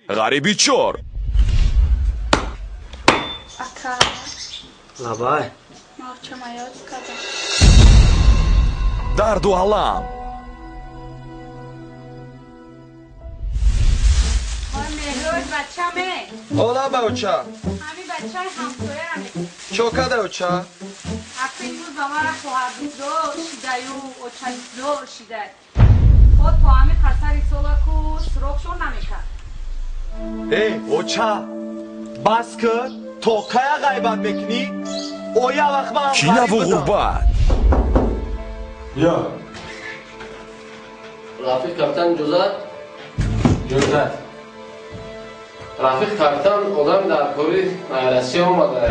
Ғариби чор. Ака. Лабай. Мавчама ёд кардам. Дарду алам. Ола ба оча. Ҳами бачаи ҳамсояам. Чо када оча? Ака имрӯз ба мара хоҳарбизор шидаю очабизор шидай. От то ҳами қасари солаку суроғшон намекард. Эй, оча, бас ки то кая ғайбат мекунӣ? Оя вақт ман Кинаву ғурбат. Я. Рафиқ капитан иҷозат? Иҷозат. Рафиқ капитан одам дар кори Россия омада.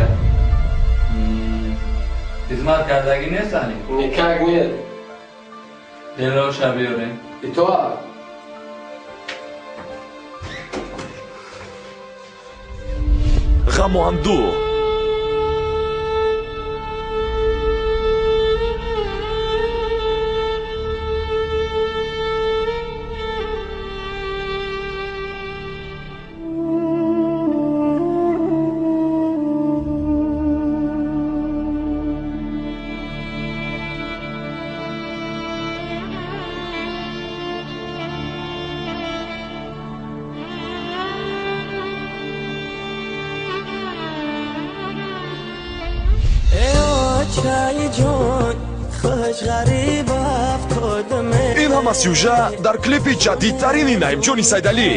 Хизмат кардагӣ нест али? Никак нет. Делоша биёрем. Итоа. Ғаму андӯҳ. Ин ҳама сюжа дар клипи ҷадидтарини Наимҷони Сайдалӣ.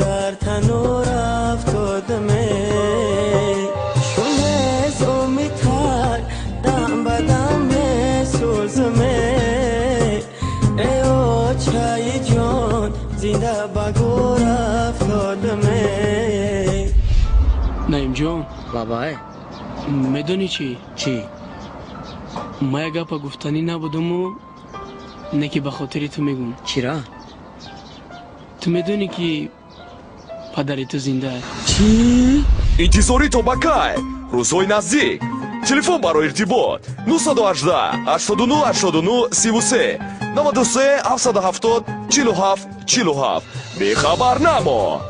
Дар танур афтодаме, шунезумитар дам ба дам месӯзаме. Эй очаи ҷон, зинда ба гур афтодаме. Наимҷон. Лабай. Медонӣ чӣ? Чӣ? Ма як гапа гуфтанӣ набудаму, не ки ба хотири ту мегӯм. Чира? Ту медонӣ, ки падари ту зинда. Чӣ? Интизорӣ то ба кай? Рӯзҳои наздик. Телефон барои иртибот 918 89 89 33 93 770 47 47. Бехабар намо.